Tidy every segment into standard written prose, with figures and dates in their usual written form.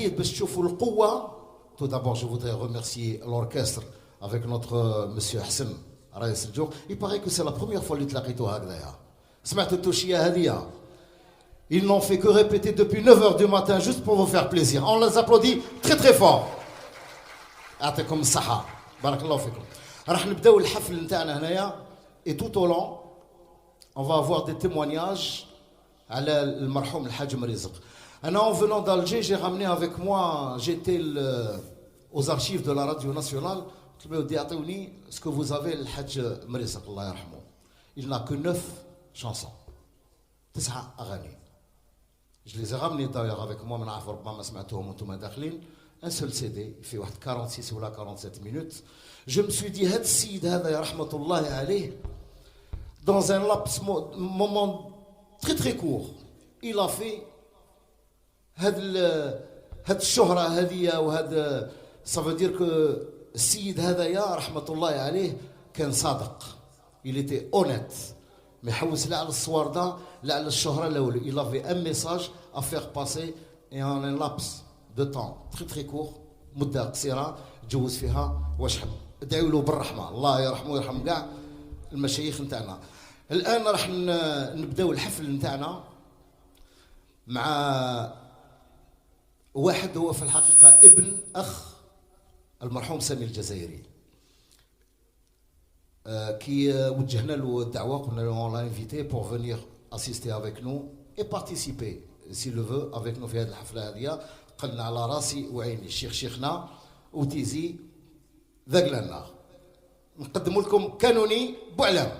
بالتحديد باش تشوفوا القوه. Tout d'abord, je voudrais remercier l'orchestre avec notre monsieur Hassan رئيس الجوق. Il paraît que c'est la première fois اللي تلاقيتو هكذايا. سمعتوا التوشيه هذه؟ Ils n'ont fait que répéter depuis 9h du matin juste pour vous faire plaisir. On les applaudit très très fort. يعطيكم الصحة، بارك الله فيكم. راح نبداو الحفل نتاعنا هنايا et tout au long on va avoir des témoignages على المرحوم الحاج مريزق. أنا en venant d'Alger, j'ai ramené avec moi, j'étais aux archives de la radio nationale, قلت لهم ودي يعطيوني ce que vous avez الحاج مريزق الله يرحمه. Il n'a que 9 chansons. 9 أغاني. Je les ai ramenés d'ailleurs avec moi, ما نعرف ربما سمعتوهم وانتم داخلين. Un seul CD في واحد 46 ولا 47 minutes. Je me suis dit هذا السيد هذا يا رحمة الله عليه dans un laps moment très très court il a fait هاد الشهرة هذه، وهذا ça veut dire que السيد هذايا رحمة الله عليه كان صادق. Il était honnête. ما يحوس لا على الصوار لا على الشهرة لا والو. Il avait un message à faire passer et en un laps de temps très très court، مدة قصيرة جوز فيها واش حب. ادعوا له بالرحمة، الله يرحمه ويرحم كاع المشايخ نتاعنا. الآن راح نبداو الحفل نتاعنا مع واحد هو في الحقيقة ابن أخ المرحوم سامي الجزائري. كي وجهنا له الدعوة قلنا له on l'a invité pour venir assister avec nous et participer s'il le veut avec nous في هذه الحفلة هذه، قلنا على راسي وعيني، الشيخ شيخنا وتيزي ذاك لنا. نقدم لكم كانوني بوعلام.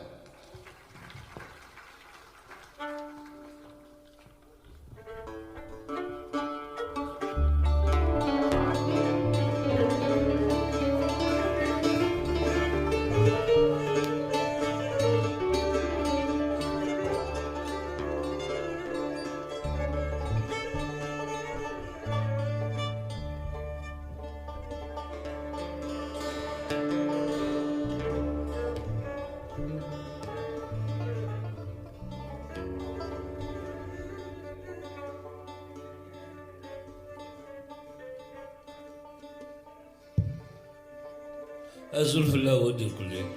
أزول في الله ودي الكلية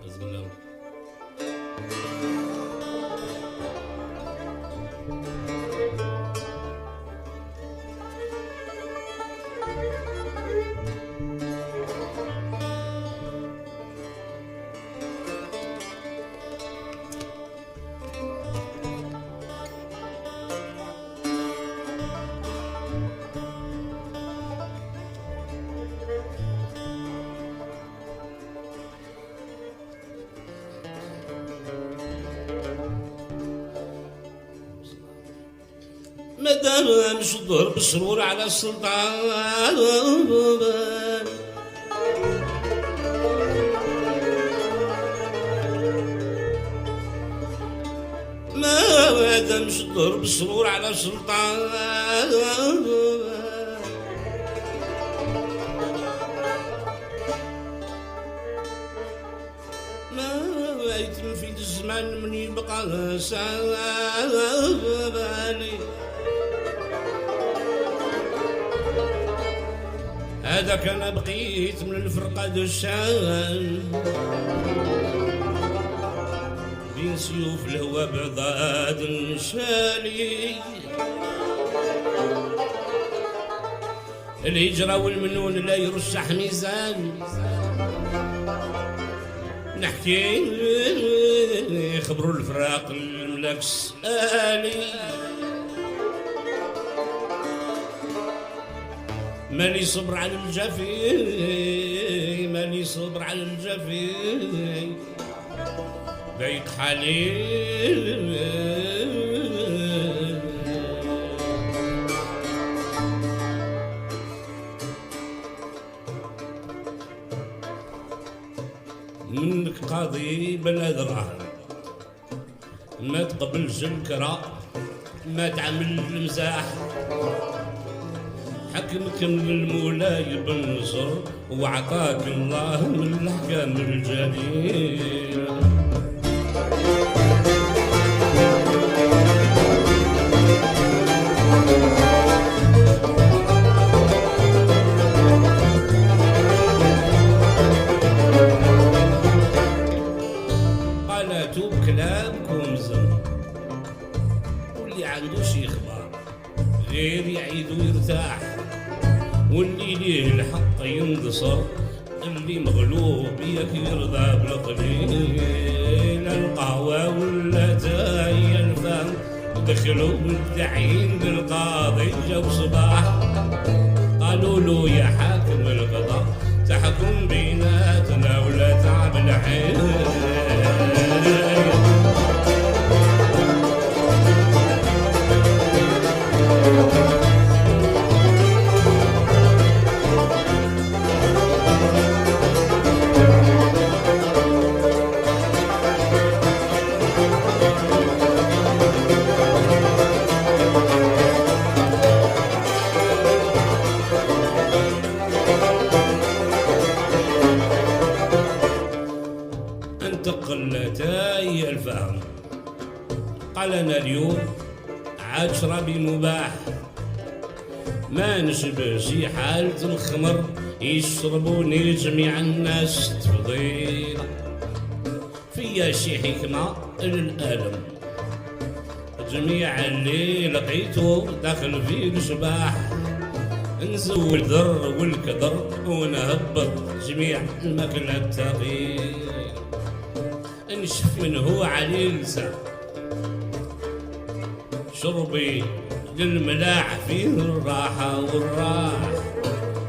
أزول الله. مادام مش الظهر بالسرور على السلطان، ما دامش الظهر بالسرور على السلطان، ما يتم في الزمان من يبقى سالي. هذا كان بقيت من الفرقة دشان بين سيوف الهوى بعضاد الشالي. الهجرة والمنون لا يرشح ميزان، نحكي خبروا الفراق الملاك سالي. مالي صبر على الجفي، مالي صبر على الجفي، ضيق حالي. منك قاضي بلا دراهم، ما تقبلش الكرا، ما تعمل المزاح، حكمك من المولاي بالنصر وعطاك الله من الأحكام الجليل. واللي ليه الحق ينتصر، اللي مغلوب ياك يرضى بالقليل. القهوة ولا تاي الفهم دخلوا مدعين للقاضي جاو صباح، قالوا له يا حاكم القضاء تحكم بيناتنا ولا تعمل حيل. انتقل تاي الفهم قال انا اليوم عاد شرابي مباح، ما نشبهش حالة الخمر يشربوني جميع الناس تفضيلة. فيا شي حكمة للألم جميع اللي لقيته داخل في الشباح، نزول ذر والكدر ونهبط جميع الماكلة الثقيلة، نشف منه علي لسان شربي للملاح فيه الراحة والراح،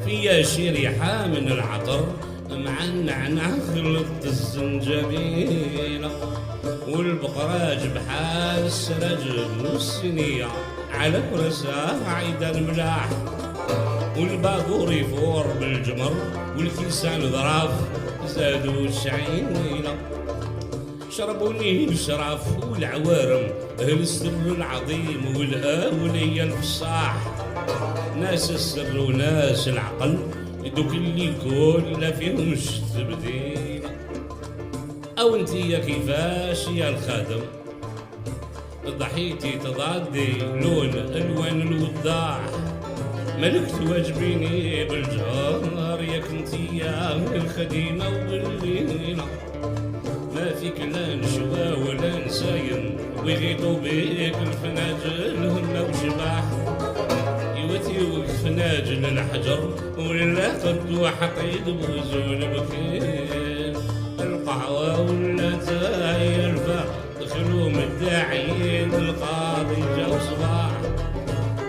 فيا شي ريحة من العطر مع النعناع خلطت الزنجبيلة، والبقراج بحال السراج والسنية على كرساه عيدا الملاح، والبابور يفور بالجمر والكيسان ظراف زادوا الشعيلة، شربوني الشراف والعوارم السر العظيم والأولية الفصاح، ناس السر وناس العقل دوك اللي كل فيهم التبديل. أو انت يا كيفاش يا الخادم ضحيتي تضادي لون ألوان الوضاح، ملكت واجبيني بالجهر يا كنتي يا الخديمة والليلة، ما فيك لا نشوى ولا نسايم ويغيطوا بيك الفناجل هما وشباح، يوتيوك فناجل الحجر ولا قد وحطيت بوزون بكير. القهوة ولا تاي الفا دخلوا مداعيين القاضي جاو صباح،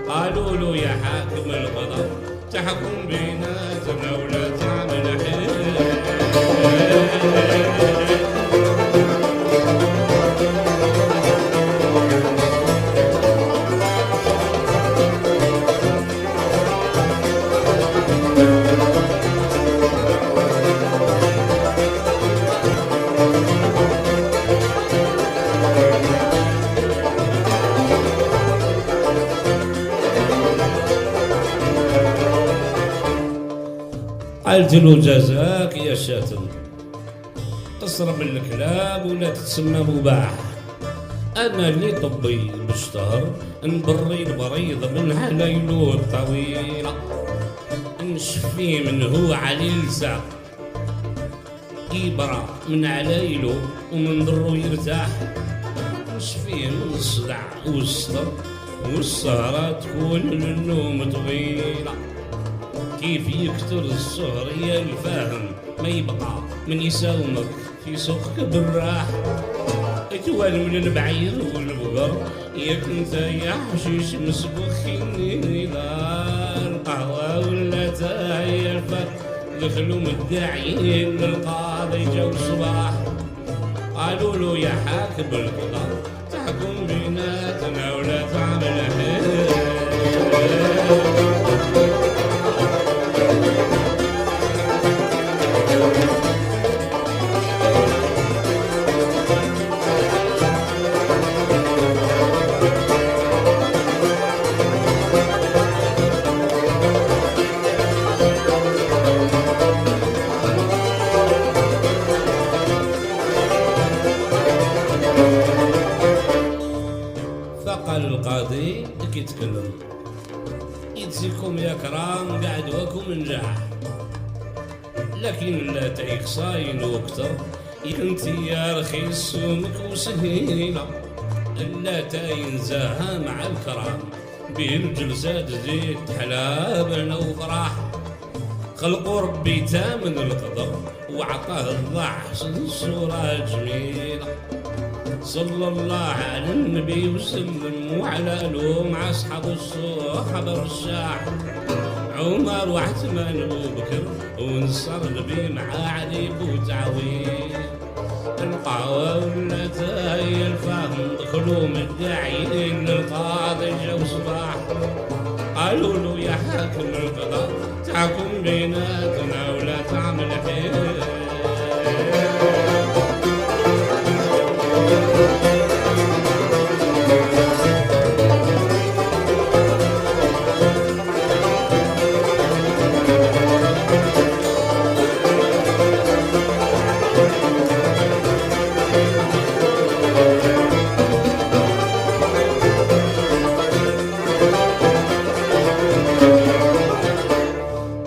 قالوا له يا حاكم القضاء تحكم بيناتنا ولا تعمل حيل. قالت له جزاك يا شاتم تصرب الكلاب ولا تتسمى مباح، انا اللي طبي بالشهر نبري المريض من حلايلو الطويلة، نشفي من هو علي لسا يبرى من علايلو ومن ضرو يرتاح، نشفيه من الصدع والسطر والسهرة تكون للنوم طويلة، كيف يكتر السهر يا الفاهم ما يبقى من يساومك في سوقك بالراح، اتوال من البعير والبقر ياك انت يا حشيش مسبوخ النيلة. القهوة ولا تاي الفا دخلوا مدعيين للقاضي جاو الصباح، قالوا له يا حاكم القضاء تحكم بيناتنا ولا تعمل حيل. فقال القاضي كيتكلم يتزيكم يا كرام قاعد وكم نجاح، لكن لا تعيق صاين وكتر كنت يا رخيص ومك وسهيلة، لا تاينزاها مع الكرام به الجلسات زيد حلا بنا وفرح. خلقوا ربي تامن القدر وعطاه الله حسن الصورة جميلة. صلى الله على النبي وسلم وعلى آله مع أصحاب الصحابة الرشاح، عمر وعثمان وابو بكر ونصر النبي مع علي بوتعويل. القهوة ولات هي الفهم دخلوا مدعيين للقاضي جو صباح، قالوا له يا حاكم القضاء تحكم بيناتنا ولا تعمل حيل.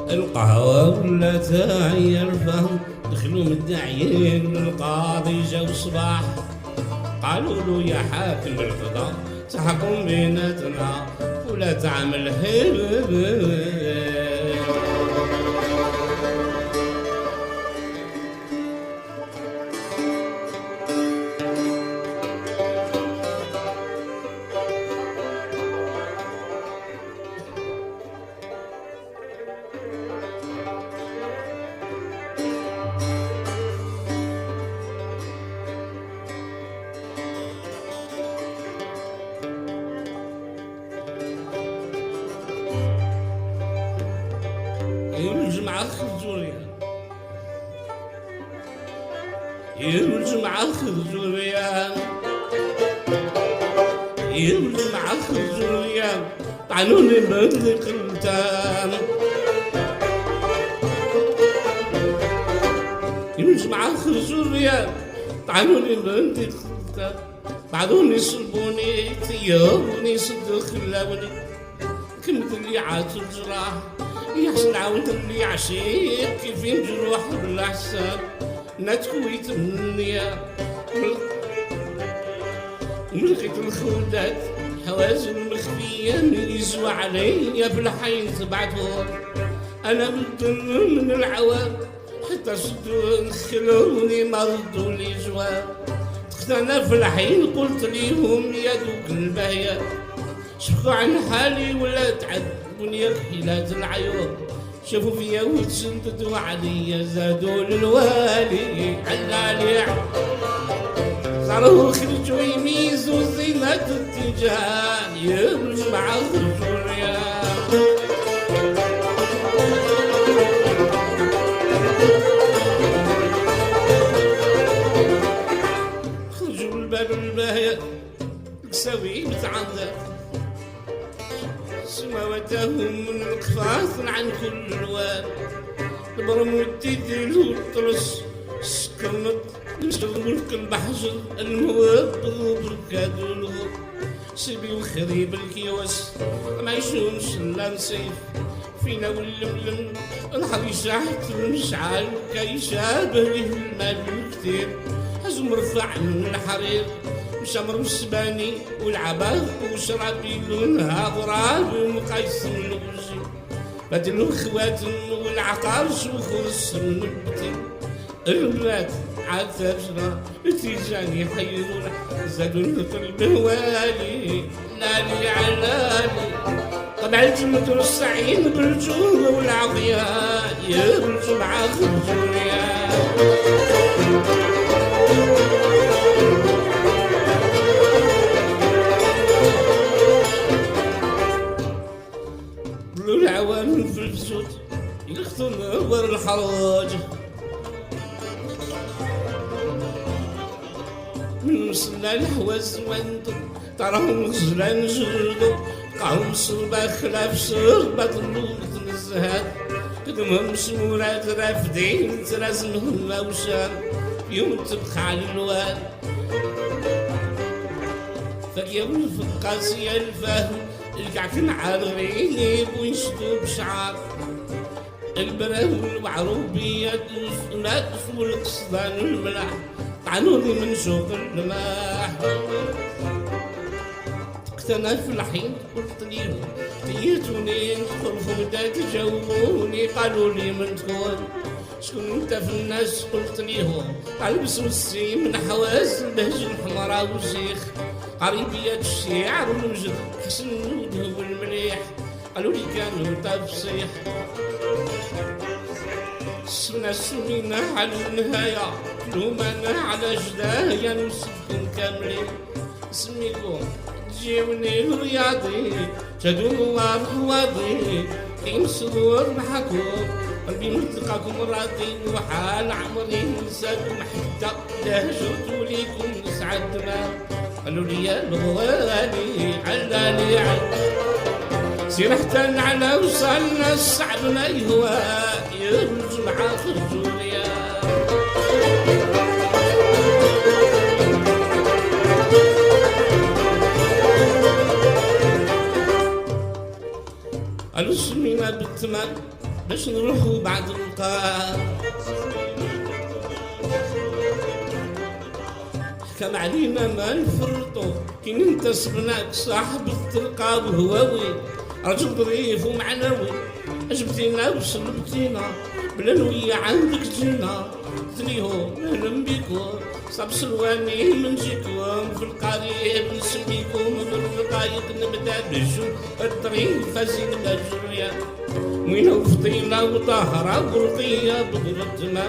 القهوة ولات هي الفهم دخلوا مدعيين للقاضي جاو صباح، قالوا له يا حاكم القضاء تحكم بيناتنا ولا تعمل حيل. يوم الجمعة خرجوا ريال، يوم الجمعة خرجوا ريال، يوم الجمعة خرجوا ريال، طعنوني بذيق التام. يوم الجمعة خرجوا ريال، طعنوني بذيق التام، بعدوني صلبوني تيهوني صدق خلاوني، كمت اللي عاد الجراح يحسن عاود اللي عشيق كيفين جروح بلا حساب. نتكويت منيا ملقيت الخودات حوازن مخفية من يزوى عليا في الحين تبعتهم. أنا بالدم من العوام حتى صدوا خلوني ما ردوا لي جواب. تختنا في الحين قلت ليهم يا دوك الباهية شفقوا عن حالي ولا تعذبوني يا كحيلات العيون. شافوا فيا وتسنددوا عليا زادوا للوالي علالي، صاروا خرجوا يميزوا زينة التجان. يوم الجمعة خرجوا الريال، خرجوا الباب الباهية الكساوي متعذب سماواتهم من القفاص عن كل الوان. البرم والتدل والطرس السكرمط المشغول البحجر المواب والبركاد والغر سيبي وخريب الكيوس ما يشومش لا نصيف فينا واللملم الحريشة حتى المشعل كيشابه ليه المال الكثير. حزم رفع من الحرير وشمر السباني والعباق وشرابي لونها غراب ومقايس من الوجه بدل الخواتم والعقارش وخرس من البتي. البنات عاد تبشرة تيجاني حيرونا زادوا القلب هوالي لالي علالي. طبعا الجمد السعين بالجوع والعطيان يا بالجمعة خرجوا ريال. العوام في البسوط يلخطوا نور الحراج من وصلنا الحواس وانتو تراهم غزلان جردو قاهم صربة خلاف صربة اللوط الزهاد قدمهم سمورات رافدين ترازمهم وشام يوم تبقى على الواد. فكيا الفقاسية الفهم الكعك مع الغريب وينشدو بشعار البراه والعروبية والناس والقصدان الملاح طعنوني من شوق الماح. وقت انا في الحين قلت ليهم تيتوني ندخل في تجاوبوني، قالوا لي من تكون شكون انت في الناس؟ قلت ليهم البس والسي من حواس البهج الحمراء والشيخ قريبية الشعر والمجد حسن وذهب المليح، قالوا لي كانوا تفصيح سمنا سمينا على النهاية لومانا على جدايا نوصفكم كاملين نسميكم تجيوني الرياضي تدوم الحواضي كيمسرور معاكم قلبي ملتقاكم راضي وحال عمري نساكم حتى لا هجرتوا ليكم نسعد ما قالوا لي يا الغالي علالي على سير حتى على وصلنا الصعب ما يهوى يا الجمعة خرجوا ليا. قالوا سمينا بالتمام باش نروحوا بعد القاء، حكم علينا ما نفرطو كي ننتصبناك صاحب الطرقة وهواوي رجل ظريف ومعنوي عجبتينا وسلبتينا بلا نوية عندك جنة قلتليهم اهلا بيكم صاب سلواني من جيكم في القريب نسميكم بالرقايق نبدا بالجو الطريق فازين بجرية وين وفطينا وطهرة ورقية بغرتنا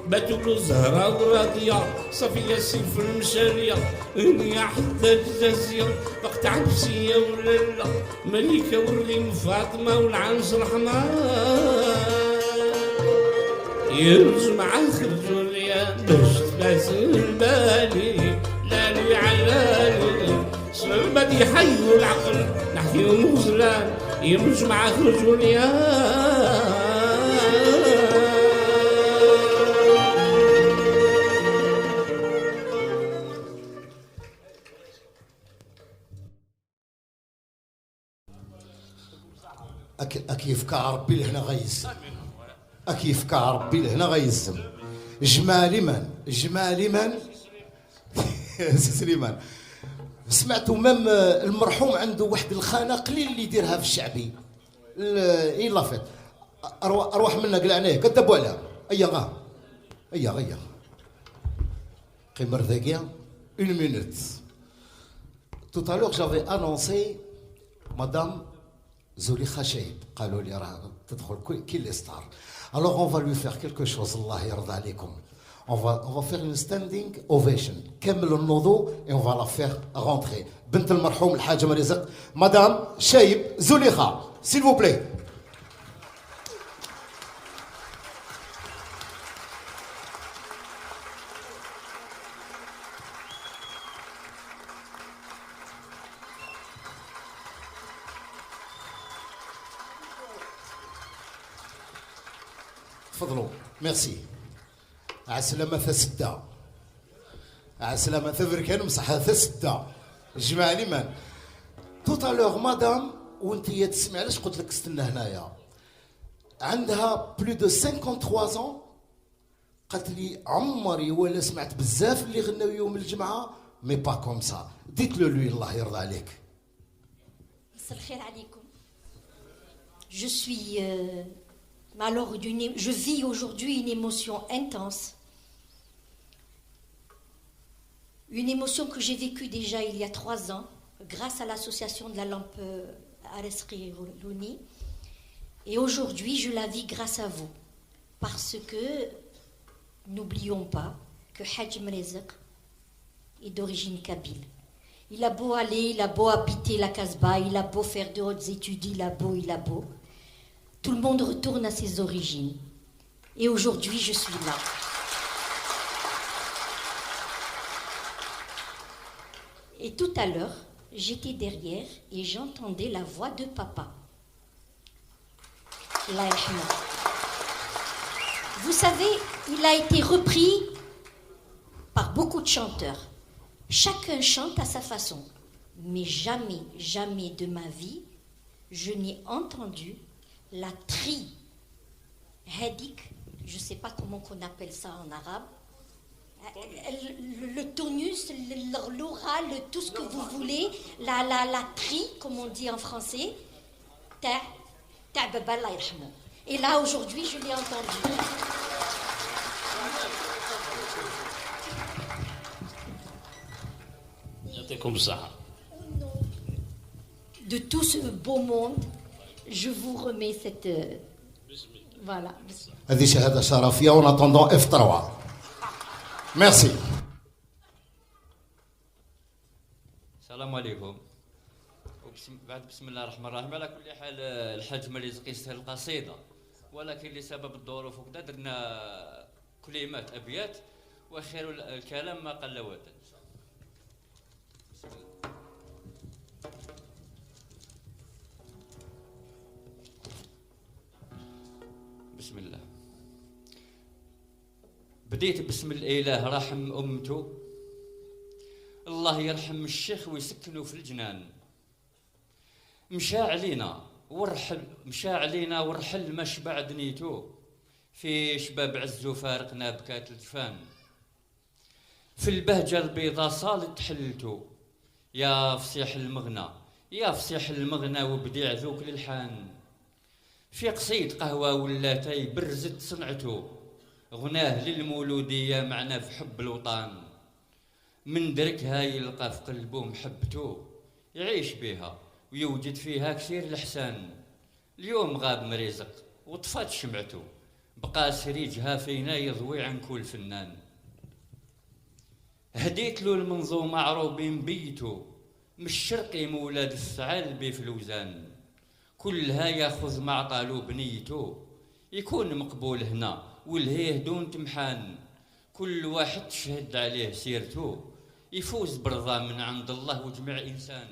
باتولو زهرة وراضية صفية سيف المشارية هنية حتى الجزية وقت عبسية ولا لا مليكة والريم فاطمة والعنز الحمار يا الجمعة خرجوا ليا باش تباسل بالي لالي علالي سلبتي حي العقل نحكيهم غزلان يا الجمعة خرجوا ليا. أكيف كعربي لهنا غيزم، أكيف كعربي لهنا غيزم. جمالي من جمالي من سي سليمان سمعتوا même المرحوم عنده واحد الخانة قليل اللي يديرها في الشعبي إلا فات أروح منا قلعناه كذبوا عليها. أيا غا أيا غيا قمر ذاكية une minute. Tout à l'heure j'avais annoncé madame Zoulikha Chaib, قالوا لي راه تدخل كي les stars. Alors on va lui faire quelque chose, الله يرضى عليكم. On va faire une standing ovation. كمل النضو et on va la faire rentrer. بنت المرحوم الحاج مريزق مدام شايب زليخة s'il vous plaît. تفضلوا ميرسي. عسلامة ثستة عسلامة ثفركان مصحة ثستة جماعة لمن tout à l'heure madame وانت تسمع علاش قلت لك استنى هنايا. عندها plus de 53 ans. قالت لي عمري ولا سمعت بزاف اللي غناو يوم الجمعة mais pas comme ça. dites-le lui الله يرضى عليك. مساء الخير عليكم. Je suis alors, je vis aujourd'hui une émotion intense. Une émotion que j'ai vécue déjà il y a 3 ans, grâce à l'association de la lampe Arezki Louni. Et aujourd'hui, je la vis grâce à vous. Parce que, n'oublions pas que Hadj Mrezek est d'origine kabyle. Il a beau aller, il a beau habiter la Casbah, il a beau faire de hautes études, il a beau. Tout le monde retourne à ses origines. Et aujourd'hui, je suis là. Et tout à l'heure, j'étais derrière et j'entendais la voix de papa. Allah yarhamou. Vous savez, il a été repris par beaucoup de chanteurs. Chacun chante à sa façon. Mais jamais, jamais de ma vie, je n'ai entendu la tri hadik, je ne sais pas comment qu'on appelle ça en arabe, Le tonus, l'oral, tout ce que vous voulez, la tri, comme on dit en français, تاع بابا الله يرحمه. Et là, aujourd'hui, je l'ai entendu. يعطيكم الصحة. De tout ce beau monde, je vous remets cette... Voilà. هذه شهادة شرفية en attendant F3. Merci. السلام عليكم. بعد بسم الله الرحمن الرحيم. على كل حال الحاج مريزق يستاهل القصيدة، ولكن لسبب الظروف وكذا درنا كلمات أبيات، وخير الكلام ما قل ودل. بسم الله. بديت باسم الإله رحم أمته، الله يرحم الشيخ ويسكنه في الجنان. مشى علينا ورحل، مشى علينا ورحل ما شبع دنيتو، في شباب عزو فارقنا بكات الجفان. في البهجة البيضاء صالت حلتو، يا فصيح المغنى يا فصيح المغنى وبديع ذوك للحان. في قصيد قهوة ولا تاي برزت صنعتو، غناه للمولودية معنا في حب الوطن. من دركها يلقى في قلبه محبتو، يعيش بها ويوجد فيها كثير الحسان. اليوم غاب مريزق وطفات شمعتو، بقى سريجها فينا يضوي عن كل فنان. هديت له المنظومة عروبين بيتو، من الشرقي مولاد الثعالبي في الوزان. كلها ياخذ مع طالو بنيتو، يكون مقبول هنا والهيه دون تمحان. كل واحد تشهد عليه سيرتو، يفوز برضا من عند الله وجميع إنسان.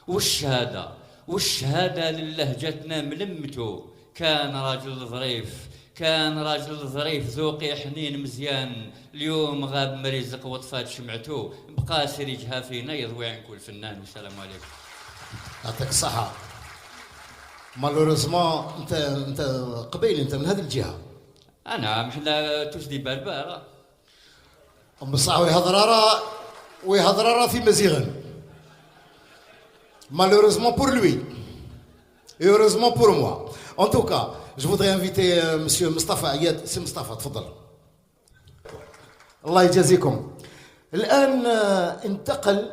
والشهادة والشهادة لله جاتنا ملمتو، كان راجل ظريف كان راجل ظريف ذوقي حنين مزيان. اليوم غاب مريزق وطفات شمعتو، بقى سريجها فينا يضوي عن كل فنان. والسلام عليكم. يعطيك الصحة. Malheureusement انت قبيل، انت من هذه الجهة. انا حنا tous des Berbères. بصح ويهضر ثيمازيغن. Malheureusement pour lui et heureusement pour moi. En tout cas, je voudrais inviter monsieur Mustafa Ayad. سي مصطفى تفضل. الله يجازيكم. الآن انتقل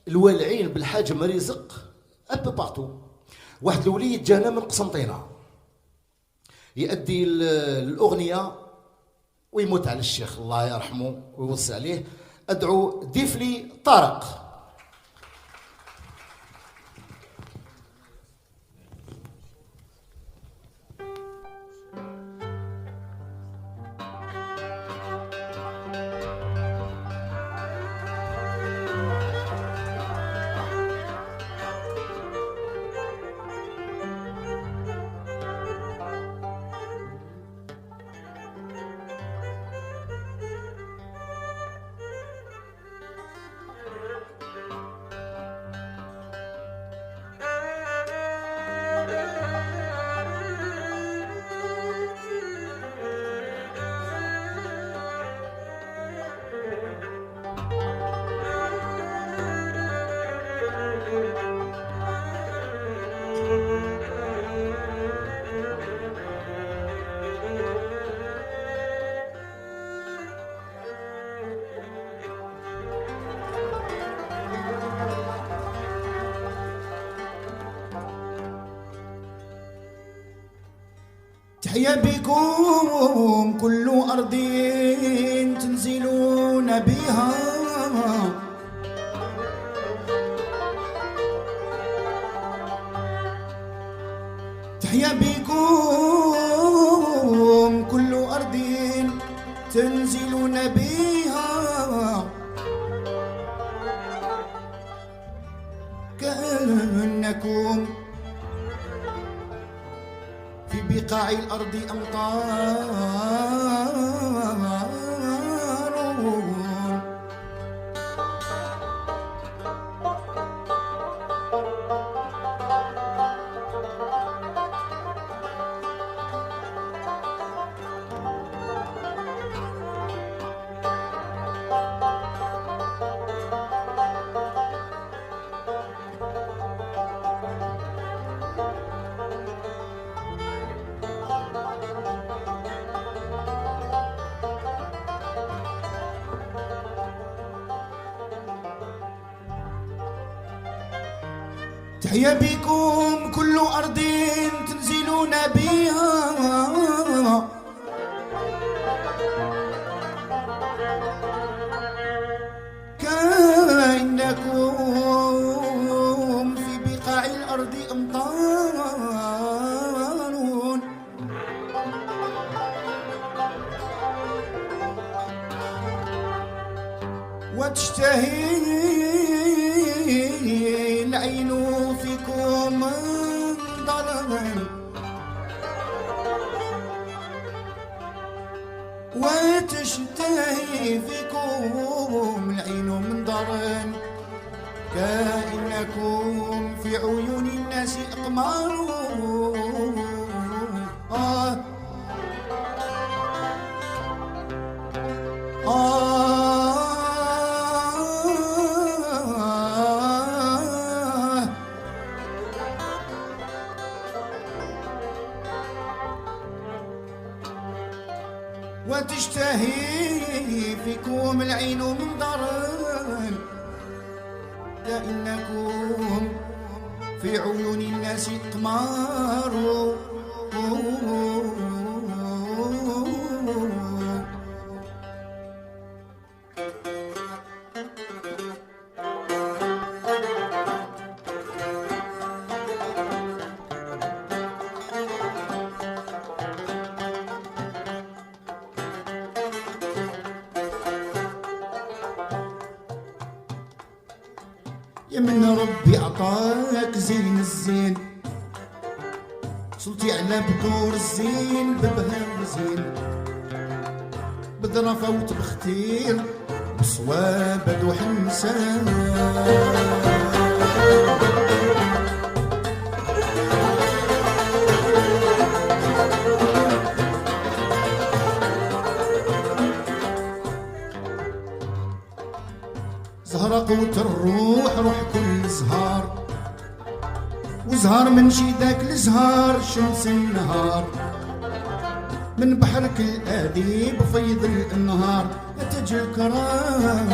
الوالعين بالحاج مريزق un peu partout. واحد الوليد جانا من قسنطينة يؤدي الأغنية ويموت على الشيخ الله يرحمه ويوصي عليه. أدعو ديفلي طارق. تحيا بكم كل أرض تنزلون بها، تحيا بكم كل أرض تنزلون بها، كأنكم في بقاع الأرض أمطار. تحيا بكم كل أرض تنزلون بها. كأنكم في بقاع الأرض أمطار. وتشتهي العين فيكم ضررا، وتشتهي فيكم العين من ضرر، كأنكم في عيون الناس أقمار. آه آه وتشتهي فيكم العين من ضرر، كأنكم في عيون الناس أقمار. يا من ربي عطاك زين الزين، صلتي على بدور الزين ببها وزين، بظرافة وتبختير بصواب وحنسان. زهرة قوت الروح روح كل زهار، وزهار من شي ذاك الزهار شمس النهار، من بحرك الأديب فيض الأنهار أتج الكرام.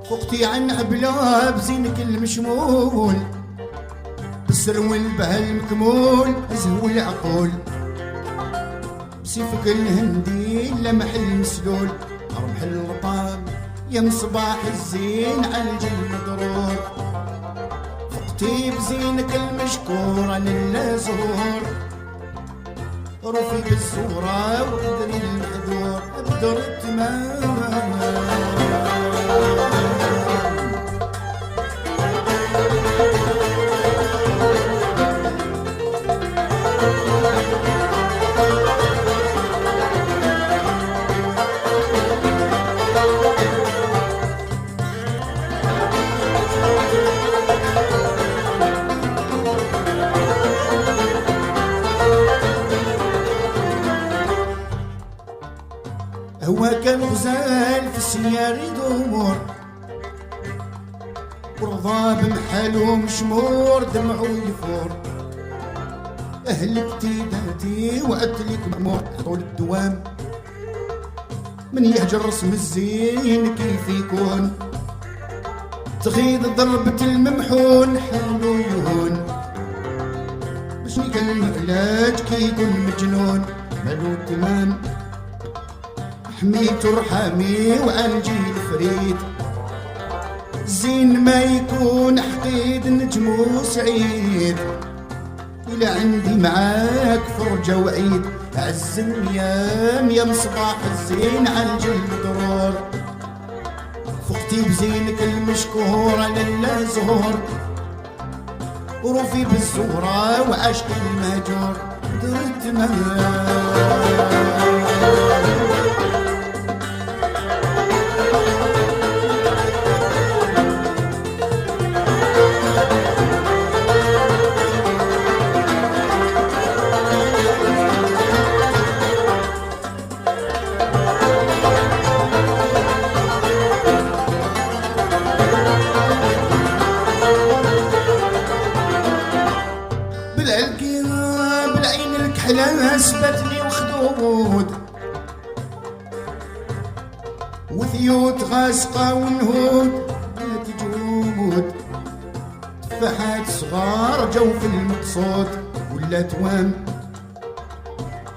فوقتي عن عبلة بزينك المشمول، بالسر والبهل المكمول زهو العقول، بسيفك الهندي لمح المسلول، رمح اللطام يا مصباح الزين عالج المضرور. فوقتي بزينك المشكور انا اللازور، رفي بالصورة وقدري المحذور بدر التمام. هو كان غزال في السيار يدور، ورضا بمحالو مشمور دمعو يفور، أهلك ذاتي وعدت مأمور طول الدوام، من يهجر رسم الزين كيف يكون، تغيض ضربة الممحون حالو يهون، باش يكلم علاج كي يكون مجنون مالو تمام. حميت رحامي وعالجي الفريد، زين ما يكون حقيد نجمو سعيد، إلى عندي معاك فرجة وعيد، عز الميام يا مصباح الزين عالج المضرور. فوقتي بزينك المشكور على اللازهور، وروفي بالزورة وعشق المهجور درت مهار. بالعلكي الكحلة سبتني وخدود وثيوت غاسقة ونهود تجود تفاحات صغار جو في المقصود ولا توام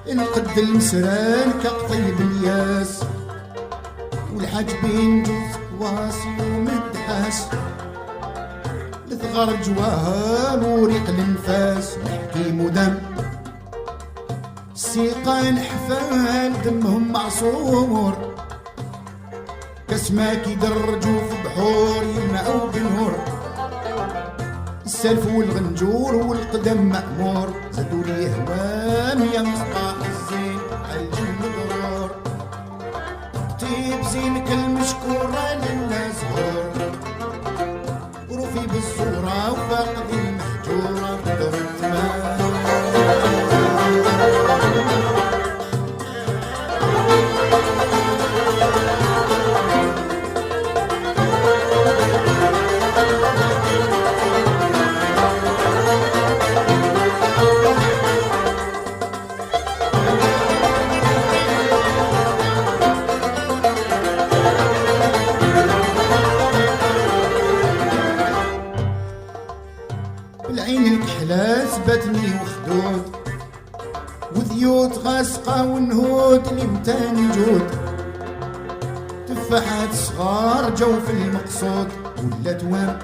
القد المسران كقطيب الياس والحاجبين جوز واسي ومدحاس لثغر جواها وريق الانفاس نحكي مدام السيقان حفال دمهم معصور كسماك يدرجوا في بحور يلمعوا بنور السلف والغنجور والقدم مأمور زادوا لي هوام يا مصباح الزين عالجل مضرور طيب زينك المشكورة لله زهور وروفي بالصورة وفاقد المهجورة درت ما بالعين الكحلة سبتني وخدود وذيوت غاسقة ونهود لمتان جود تفاحات صغار جو في المقصود ولا توام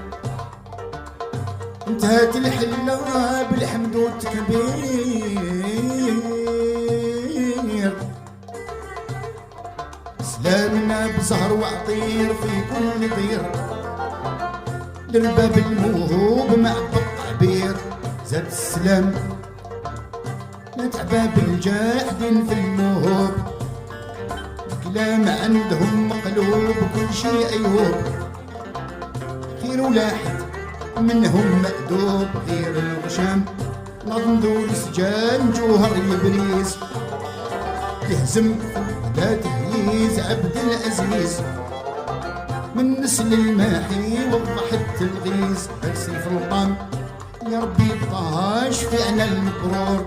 انتهت الحلة بالحمد والتكبير سلامنا بزهر وعطير في كل طير للباب الموهوب مع التعبير زاد السلام لا تعبى بالجاحدين في الموهوب الكلام عندهم مقلوب كل شيء عيوب خير ولاحد منهم مأدوب غير الغشام نظم ذو السجان جوهر يبريز يهزم لا تهيز عبد العزيز من نسل الماحي وضح التلغيز سيف القام يا ربي بطاش فعنا المبرور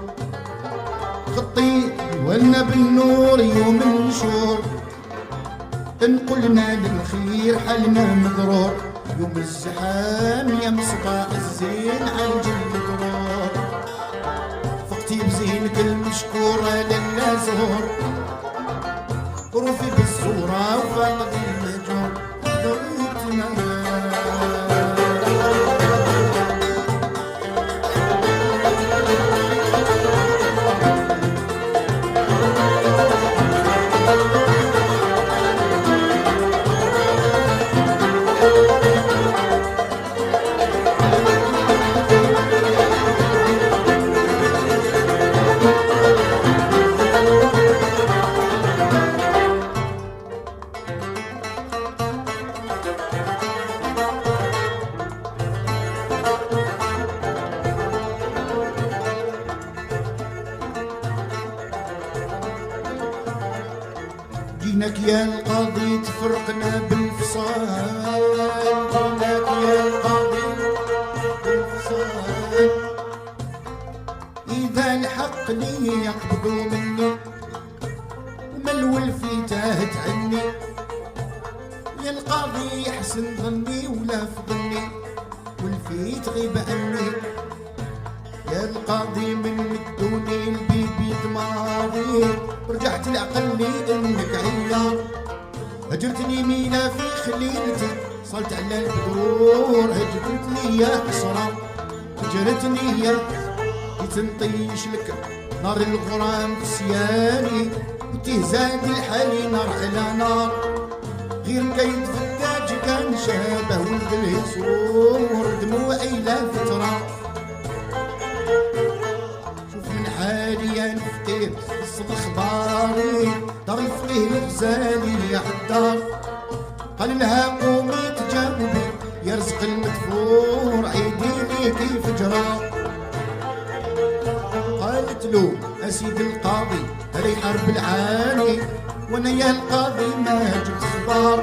خطي ولنا بالنور يوم النشور انقلنا للخير حالنا مضرور يوم الزحام يا مصباح الزين عالجل مضرور فقتي بزينك المشكورة للا زهور روفي بالصورة وفاقد المهجور درتنا. جيناك يا القاضي تفرقنا بالفصال، جيناك يا القاضي بالفصال، إذا الحق لي يقبضوا مني وما الولفي تاهت عني، يا القاضي يحسن ظني ولا فضني والفي تغيب عني، يا القاضي من مدوني البيبي دماري رجعت العقل لي انك عيار، هجرتني مينا في خليلتي صلت على البدور، هجرتني يا حسرة هجرتني يا تنطيش لك نار الغرام في سياني وتهزاد الحالي نار على نار، غير كيد في التاج كان شابه ولد الهسرور دموعي لا فترة، شوف من حالي يا الفقير وصل اخباري دار الفقيه الغزالي يا حدار، قال لها قومي تجاوبي يا رزق المدفور عيدي لي كيف جرى، قالت له اسيد القاضي هذا يحارب العالي وانا يا القاضي ما جبت اخبار،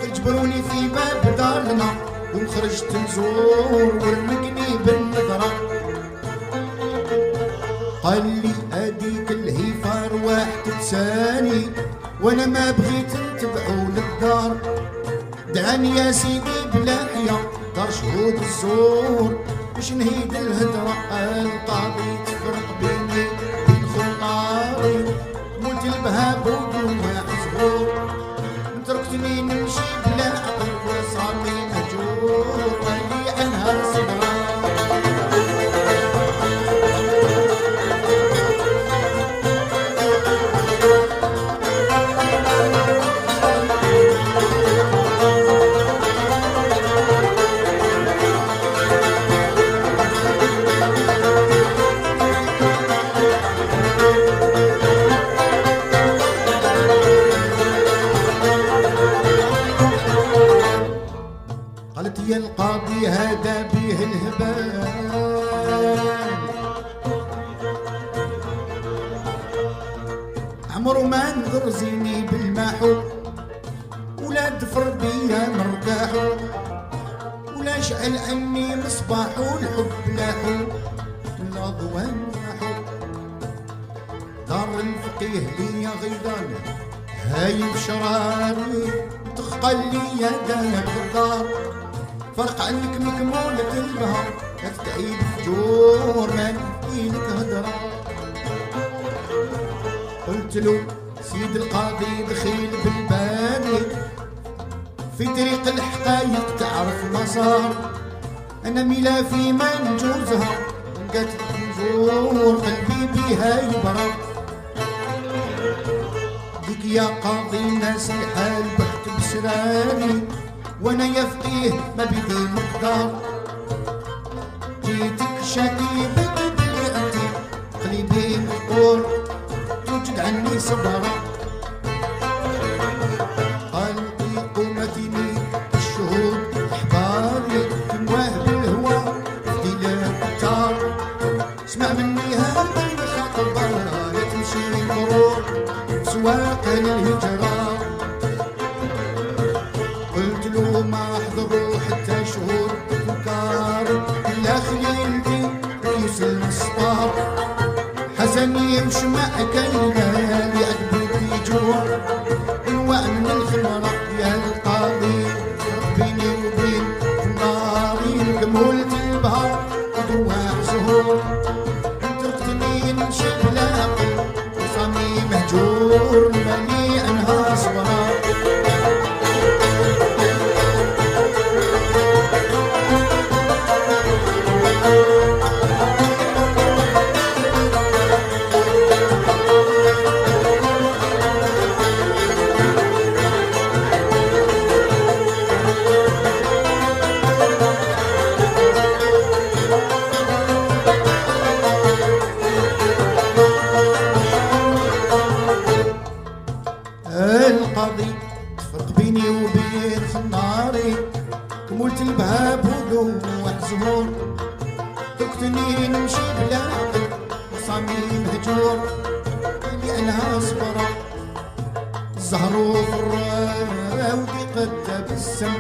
اجبروني في باب دارنا وخرجت نزور ورمقني بالنظرة، قال لي هذيك الهيفا رواح تتساني، وانا ما بغيت نتبعو للدار. دعاني يا سيدي بلا حيا دار شهود الزور، باش نهيد الهدرة القاضي تفرق بيني بين خناري. موت البهاب ودموع زهور، تركتني نمشي بلا عقل وصامي مهجور، مالي عنها صبرا. قالت يا القاضي هذا به الهبال، عمرو ما نظر زيني بالماحو، ولا دفر بيا مركاحو، ولا شعل عني مصباحو، الحب لاحو لا ضوان لاحو. دار الفقيه ليا غيضان هاي بشراري، تخقل ليا داك الدار، فرق عنك مكمولة البهر، لا تدعي بفجور ما نحكيلك هدرة. قلت له سيد القاضي دخيل بالباني، في طريق الحقايق تعرف مسار، أنا ملافي ما نجوزها لقات نجور، قلبي بيها يبرى. ديك يا قاضي الناس الحال بحت بسراري، وانا يا فقيه ما بدي مقدار. جيتك شاكي بقبلتي قلبي مقدور، توجد عني صبرا. قلبي قومتني الشهود احباري، مواه بالهوى في الكتار، اسمع مني هذا الخطبة لا تمشي مرور سواق للهجرة. قلت له ما حضروا حتى شهور وكار، لا خليلتي يوصل السطار، حسني وشمع كالغالي عقبتي جوع انواع من الخمرة. يا القاضي بيني وبين ناري، كمولة البهار ودواع زهور، تركتني نمشي بلا عقل وصامي مهجور، مالي عنها صبرا. القاضي تفرق بيني وبين خناري، كمولت البهاب ودوح زهور، تركتني نمشي بلا عقل وصامي مهجور، لأنها صبرا. الزهر في الراودي قد تبسم،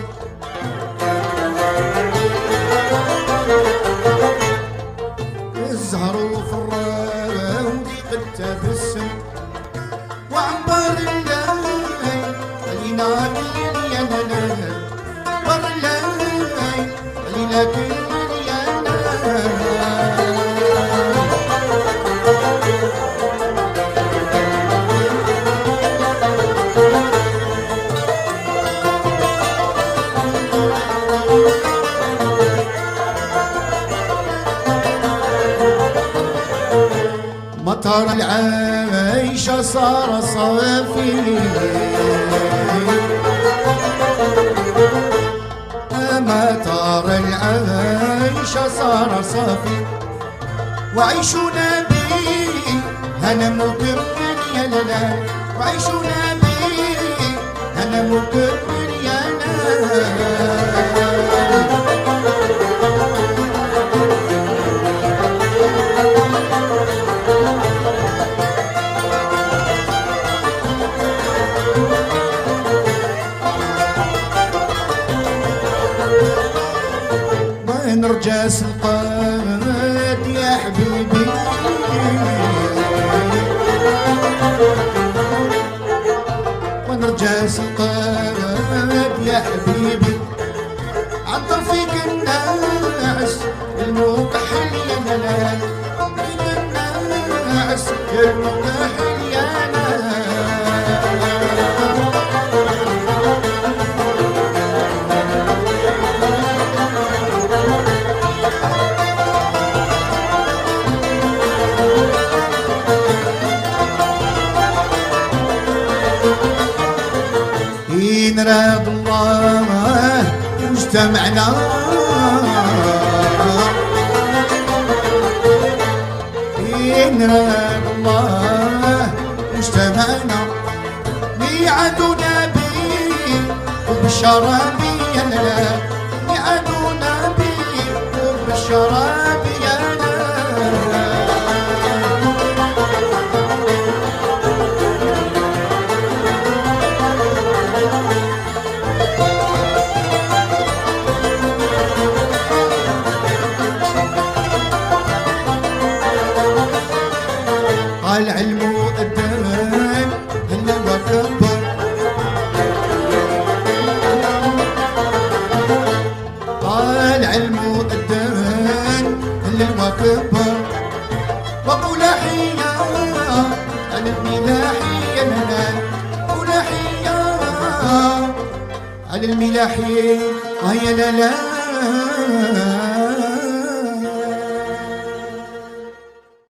الزهر في الراودي قد تبسم، وعنبر الليل علينا كل يا لا بر الليل علينا كل يا لا. مطر العيشة صار صافي، مطر العيشة صار صافي، وعيشنا بي هنا مكمل يا لا، وعيشنا بي هنا مكمل يا لا. نرجس القاد يا حبيبي. ونرجع القلب يا حبيبي عطر فيك الناس المكحل يا لا فيك الناس يا المكحل يا لا. إن راد الله واجتمعنا إن راد الله واجتمعنا ميعادنا بي وبالشراب يا لا ميعادنا بي وبالشراب يا لا. طالع المؤذن هلا وكبر طالع المؤذن هلا وكبر وقول حيا على الملاحي لا قول حيا على الملاحي هيا لا لا.